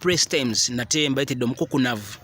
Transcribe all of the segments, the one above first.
Press Times. Nate mbayitidde omukukunavu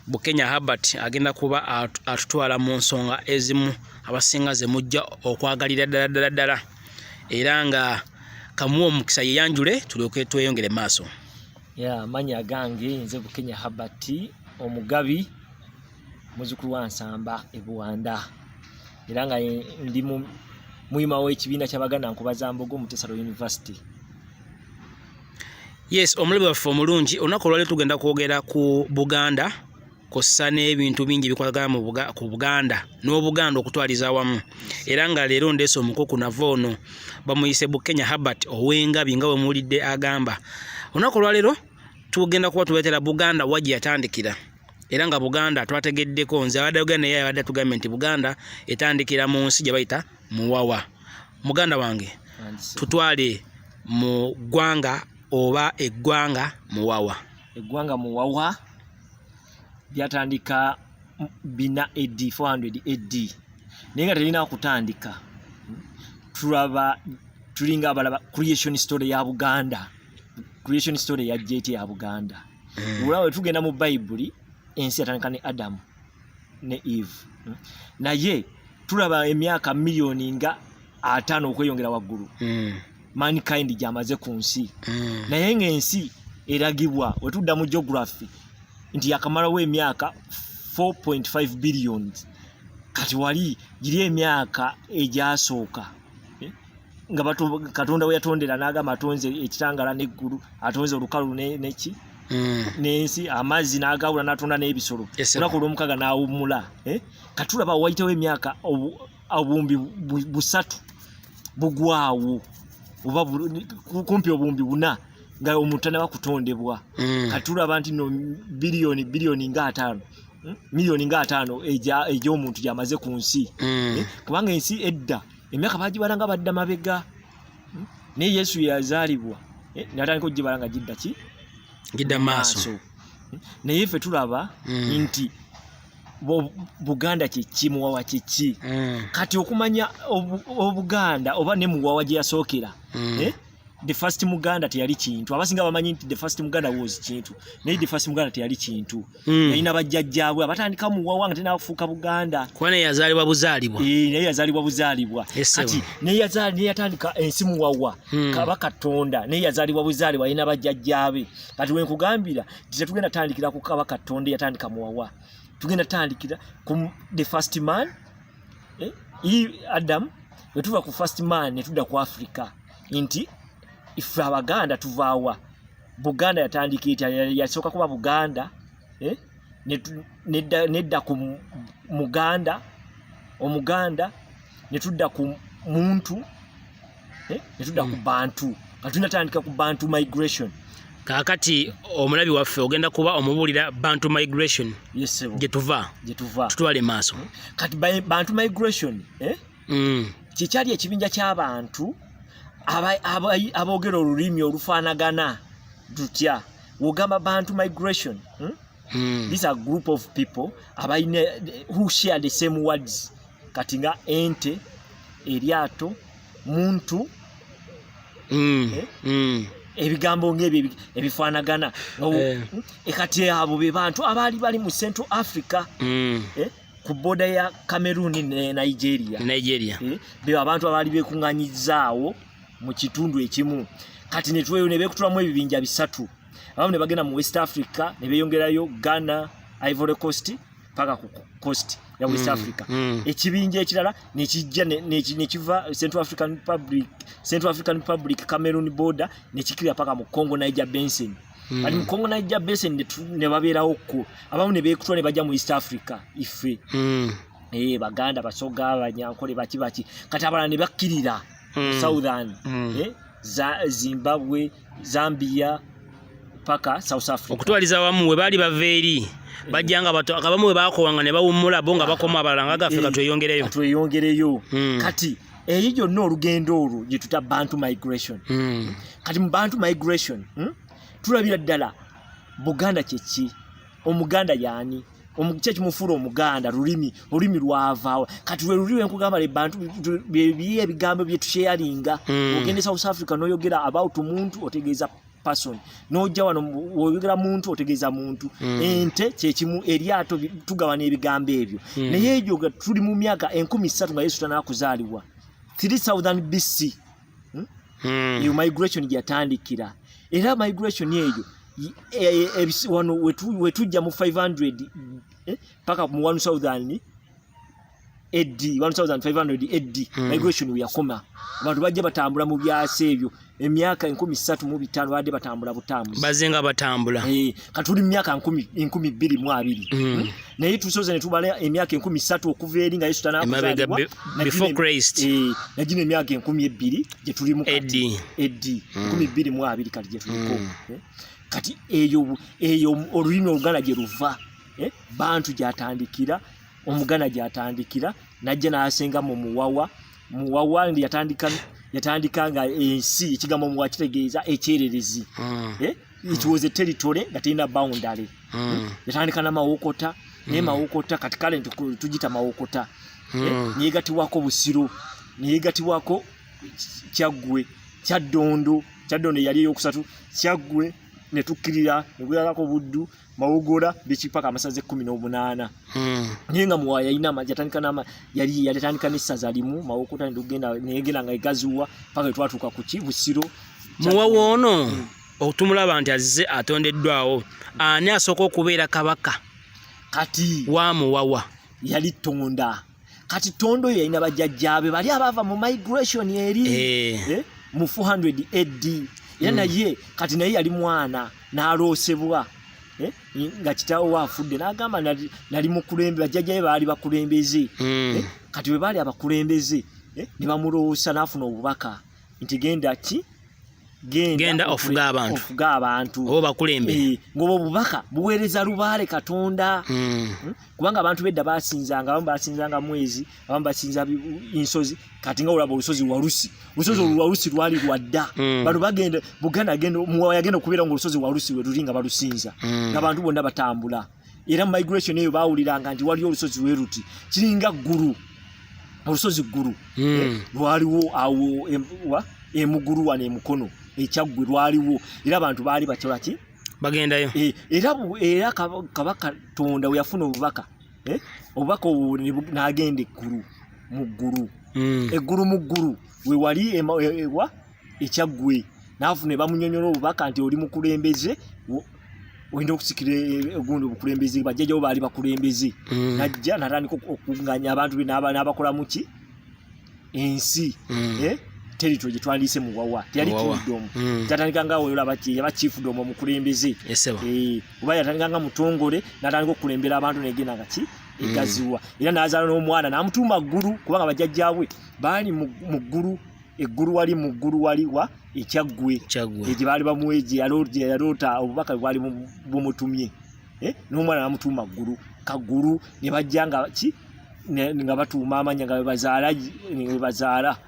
Bukenya Herbert, agenda kuba atutwala mu nsonga ezimu abasinga ze mujja okwagalira ddala ddala ddala, era nga kamuwa omukisa yeyanjule tulyoke tweyongere maaso. Ya, amannya gange nze Bukenya Herbert Omugabi, muzukulu wa Nsamba e Buwanda, era nga ndi muyima w'ekibiina ky'Abaganda Nkobazambogo Muteesa University. Yes, omulabi waffe omulungi, olunaku olwaleero tugenda kwogera ku Buganda kw'ossa n'ebintu bingi ebikwatagana ku Buganda n'Obuganda okutwaliza awamu. Era nga leero ndeese omukukunavu ono, bamuyise Bukenya Herbert Owengabi, nga bwe muwulidde agamba. Olunaku olwaleero tugenda kuba tubeetera Buganda wa gye yatandikira, era nga Buganda twategeddeko, nze abadde ayogera naye abadde atugambye nti Buganda etandikira mu nsi gye bayita Muwawa. Muganda wange, tutwale mu ggwanga oba eggwanga Muwawa. Eggwanga Muwawa lyatandika 400 AD, 400 AD, naye nga terina kutandika. Tulaba tulinga abalaba creation story ya Buganda. Creation story yajja etya ya Buganda? Olaba bwe tugenda mu Bayibuli, ensi yatandika ne Adamu ne Eve. Naye tulaba emyaka miliyoni nga 50 okweyongera waggulu mankind gyamaze ku nsi, naye ng'ensi eragibwa wetudda mu geography nti yakamalawo emyaka 4.5 billions. Kati wali giri emyaka egyasooka, nga Katonda we yatondera n'agamba atonze ekitangala n'eggulu, atonze olukalu neki n'ensi, amazzi n'agawula, n'atonda n'ebisolo. Olunaku olw'omukaga n'awummula, eh? Kati tulaba wayitawo emyaka obuwumbi 3 bugwawo, oba kumpi obuwumbi 4 nga omuntu tanaba kutondebwa. Kati tulaba nti no biliyoni biliyoni nga 50, miliyoni nga 50 egy'omuntu gyamaze ku nsi. Eh, kubanga ensi edda emyaka bagibala nga badda mabega. Naye Yesu yazaalibwa, eh, natandika okugibala nga gidda ki? Gidda maaso. Naye ffe tulaba nti Buganda kyeki, Muwawa kyeki? Kati okumanya Obuganda oba ne Muwawa gye yasookera, eh, the first Muganda teyali kintu. Abasinga bamanyi nti the first Muganda was kintu, naye the first Muganda teyali kintu. Yalina bajjajjaabwe abatandika Muwawa nga tenafuuka Buganda. Kuba naye yazaalibwa buzaalibwa. Eh, naye yazaalibwa buzaalibwa. Kati naye yatandika ensi Muwawa, Kabaka Tonda naye yazaalibwa buzaalibwa, yalina bajjajjaabe. Kati wenkugambira nti tetugenda tandikira ku Kabaka Tonda yatandika Muwawa, tugenda tandikira ku the first man, eh, Adam. Bwe tuva ku first man ne tudda ku Africa, nti ife Abaganda tuvaawa? Buganda yatandika etya? Yasooka kuba Buganda, eh, nedda ku Muganda, Omuganda, ne tudda ku muntu, eh, ne tudda ku Bantu. Kati tulina tandika ku Bantu migration. Kaakati omulabi waffe ogenda kuba omubuulira Bantu migration gye tuva. Gye tuva. Tutwale maaso. Kati Bantu migration, eh? Kikyali ekibinja ky'abantu aboogera olulimi olufaanagana tutya? Wogamba Bantu migration, These are group of people abalina, who share the same words. Kati nga ente, eryato, muntu, eh? Ebigambo ng'ebyo ebifaanagana. Kati abo be bantu abaali bali mu Central Africa, eh? Ku border ya Cameroon ne Nigeria. Nigeria. Eh, be abantu abaali beekuŋŋanyizaawo mu kitundu ekimu. Kati ne beekutulamu ebibinja bisatu. Abamu ne bagenda mu West Africa, ne beeyongerayo Ghana, Ivory Coast, paka ku coast ya West Africa. Ekibinja ekirala nekijja nekiva Central African Republic, Cameroon border, nekikirira paka mu Congo Niger Basin. Kati mu Congo Niger Basin ne babeerawo ko. Abamu ne beekutula ne bajja mu East Africa, ife, eh, Baganda, Basoga, Banyankole, baki baki. Kati abalala ne bakkirira southern, eh, Zimbabwe, Zambia, paka South Africa. Okutwaliza awamu, we baali bava eri bajjanga bato abamu we bakowanga ne bawummula, bo nga bakoma, abalala nga gaffe katweyongereyo. Katweyongereyo. Kati eyo gyonna olugendo olwo gye tuta Bantu migration. Kati mu Bantu migration, Tulabira ddala Buganda kyeki, Omuganda yaani, ki ekimufuula Omuganda? Lulimi, olulimi lwavaawa? Kati lwe luli lwenkugamba le Bantu, bye ebigambo bye tusharinga. Ogenda e South Africa n'oyogera about muntu, otegeeza person. N'ojja wano w'oyogera muntu otegeeza muntu. Ente kyekimu, eryato, tugabana ebigambo ebyo. Naye ebyo nga tuli mu myaka 3000 nga Yesu tanakuzaalibwa, 3000 BC. Eyo migration gyeyatandikira. Era migration eyo wano wetujja mu 500 paka mu 1000 AD, 1500 AD. Migration weyakoma, abantu bajja batambula mu byasa ebyo emyaka 3500 badde batambula butambuzi. Bazze nga batambula. Kati tuli mu myaka 2020. Naye tusoze ne tubala emyaka 3000 okuva eri nga Yesu emabega tanakuzaalibwa, before Christ. Nagino emyaka 2000 gye tulimu kati. AD. AD 2020 kati gye tuliko. Kati eyo olulimi Oluganda gye luva, bantu gyatandikira, Omuganda gyatandikira, najja n'asenga mu Muwawa. Muwawa ndi yatandika nga ensi, ekigambo Muwawa kitegeeza ekyererezi. It was a territory nga terina boundary. Yatandika n'Amawokota, naye Mawokota kati kale tugita Mawokota. Neyegatibwako Busiro, neyegatibwako Kyaggwe, Kyaddondo. Kyaddondo yali eyokusatu. Kyaggwe netukkirira nebuyalako Buddu, Mawogola, bikipaka amasaza 18. Naye nga Muwawa yalina yatandika yali yatandika n'essaza limu, Mawokota, netugenda neyegenda nga egaziwa paka wetwatuuka ku ki, Busiro. Muwawa ono otumulaba nti azze atondeddwawo, ani asooka okubeera kabaka Kati wa Muwawa? Yali Tonda. Kati Tondo oyo yalina bajjajjaabe bali abaava mu migration eri mu 400 AD. Era naye kati naye yali mwana n'aloosebwa, nga kitaawe we afudde, n'agamba nali mukulembe, bajjajjabe baali bakulembeze. Kati bwe baali abakulembeze, ne bamuloosa n'afuna obubaka nti genda ki, Genda ofuge abantu. Ofuge abantu. Oba bakulembere. Ng'obwo obubaka buweereza lubaale Katonda. Kubanga abantu bedda basinzanga, abamu basinzanga mwezi, abamu basinza nsozi. Kati nga olaba olusozi Walusi, olusozi olwo Walusi lwali lwadda. Bano bagenda Buganda, agenda Muwawa, yagenda okubeera nga olusozi Walusi we luli nga balusinza. Ng'abantu bonna batambula, era mu migration eyo bawuliranga nti waliyo olusozi lwe luti, kiringa Ggulu, olusozi Ggulu. Lwaliwo awo wa Emugulu wano Emukono, Ekyaggwe lwaliwo, era abantu baali bakolaki? Bagendayo. Era Kabaka Tonda we yafuna obubaka, obubaka obwo n'agenda eggulu mu ggulu. Eggulu mu ggulu we wali ewa Ekyaggwe, naafu ne bamunyonyola obubaka nti oli mukulembeze, olina okusikira egundi obukulembeze, bajjajjawo baali bakulembeze. Najja natandika okukunganya abantu be n'abakolamu ki, ensi. Territory gye twandiise Muwawa teyali Muwawa. kingdom. Kyatandika nga olaba yaba chiefdom, omukulembeze. Esebo. Oba yatandika nga mutongole, natandika okukulembera abantu, negenda nga ki, egaziwa. Era n'azaala n'omwana n'amutuuma Ggulu, kubanga bajjajjaabwe baali mu ggulu, eggulu wali mu ggulu wali wa Ekyaggwe. Kyaggwe. Gye baali bamuwe, gye yaloota obubaka bwali bumutumye. N'omwana n'amutuuma Ggulu, Kaggulu, ne bajja nga ki nga batuuma amanya nga webazaala webazaala.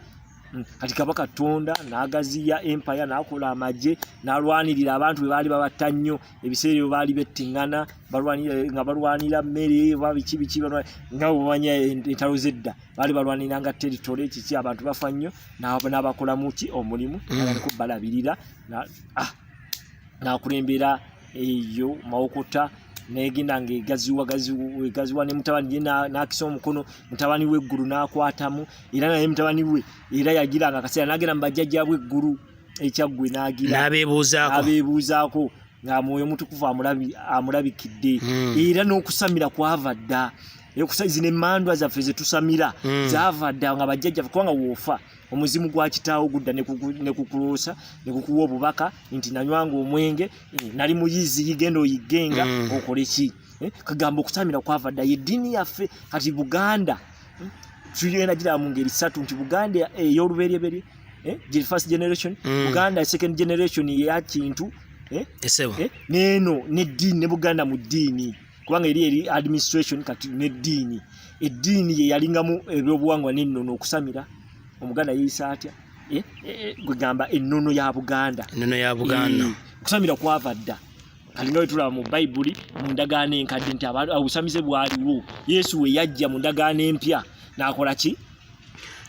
Kati Kabaka Tonda n'agaziya empire, n'akola amagye, n'alwanirira abantu bwe baali babatta nnyo. Ebiseera ebyo baali bettiŋŋana, nga balwanira mmere oba biki biki, nga bwebamanya entalo z'edda, baali balwaniranga territory kiki, abantu bafa nnyo. N'abakolamu ki, omulimu. N'atandika okubalabirira, n'akulembera eyo Mawokota, negenda ngaegaziwa egaziwa, ne mutabani ye n'akisa omukono, mutabani w'eggulu n'akwatamu, era naye mutabani we era yagiranga akaseera n'agenda mu bajjajja bw'eggulu Ekyaggwe n'agira n'abeebuuzaako. N'abeebuuzaako nga Mwoyo Mutukuvu amulabikidde. Era n'okusamira kwava dda. Zino emmandwa zaffe zetusamira zaava dda nga bajjajjaffe, kubanga woofa omuzimu gwa kitaawo gudda ne kukuloosa ne kukuwa obubaka nti nanywanga omwenge, nali muyizi, genda oyiggenga okole ki. Kagamba okusamira kwava dda, yeddiini yaffe. Kati Buganda, tugenda giraba mu ngeri ssatu, nti Buganda ey'olubereberye, first generation, Buganda second generation eya Kintu, Esebo. Neeno neddiini, ne Buganda mu ddiini, kubanga eri administration, kati neddiini. Eddiini ye yalingamu ebyobuwangwa n'ennono. Okusamira, Omuganda yeeyisa atya? Gwegamba ennono ya Buganda. Ennono ya Buganda. Okusamira kwava dda. Kati nga bwe tulaba mu Bayibuli, mu ndagaano enkadde, nti obusamize bwaliwo. Yesu we yajja mu ndagaano empya n'akola ki?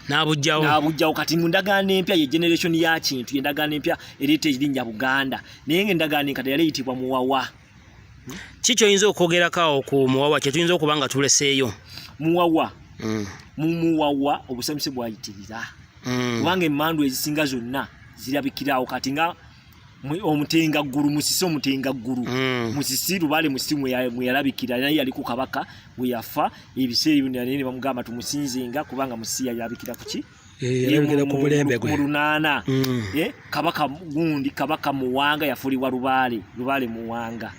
N'abugjawo. N'abugjawo. Kati mu ndagaano empya ye generation ya Kintu, endagaano empya ereeta erinnya Buganda, naye nga endagaano enkadde yali eyitibwa Muwawa. Ki kyoyinza okwogerako awo ku Muwawa kyetuyinza okuba nga tuleseeyo? Muwawa, mu Muwawa obusamise bwayitirira, kubanga emmandu ezisinga zonna zirabikirawo. Kati nga omutengaggulu Musisi, omutengaggulu Musisi, Lubaale Musisi mwe yalabikira, naye yali ku kabaka we yafa ebiseera ebyo, naye ne bamugamba tumusinzenga kubanga Musisi yalabikira ku ki? Yalabikira ku mulembe gwe. Mu 800. Kabaka gundi, Kabaka Muwanga yafuulibwa Lubaale, Lubaale Muwanga,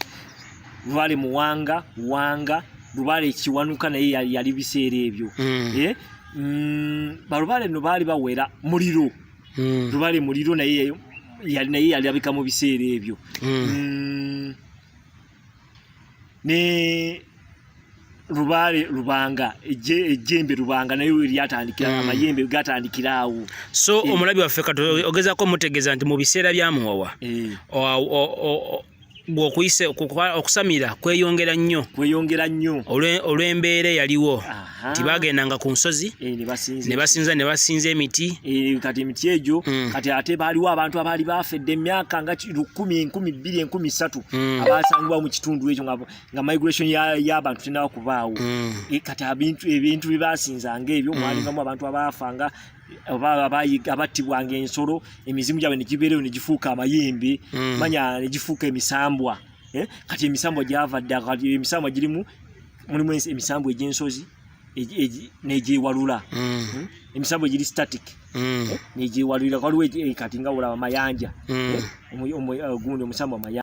Lubaale Muwanga, Wanga, Lubaale Kiwanuka, naye yali biseera ebyo. Balubaale nno baali bawera. Muliro, Lubaale Muliro naye yali, naye yalabika mu biseera ebyo. Ne Lubaale Lubanga, ejjembe Lubanga naye lyatandikira, amayembe gatandikira awo. So omulabi waffe kati ogezaako omutegeeza nti mu biseera bya Muwawa bw'okuyise okusamira kweyongera nnyo. Kweyongera nnyo. Olw'embeera eyaliwo, Aha. tibagendanga ku nsozi Ne basinza, ne basinza emiti. Kati emiti egyo, kati ate baaliwo abantu abaali bafedde emyaka nga 1000, 2000, 3000, abasangibwa mu kitundu ekyo nga migration y'abantu tenaba kubaawo. Kati ebintu bye basinzanga ebyo, mwalingamu abantu abaafanga oba abattibwanga ensolo, emizimu gyabwe ne gibeereyo ne gifuuka amayembe, manya ne gifuuka emisambwa. Kati emisambwa gyava dda. Kati emisambwa girimu, mulimu emisambwa egy'ensozi n'egyewalula. Emisambwa egiri static n'egyewalulira. Waliwo kati nga olaba Mayanja, gundi omusambwa Mayanja.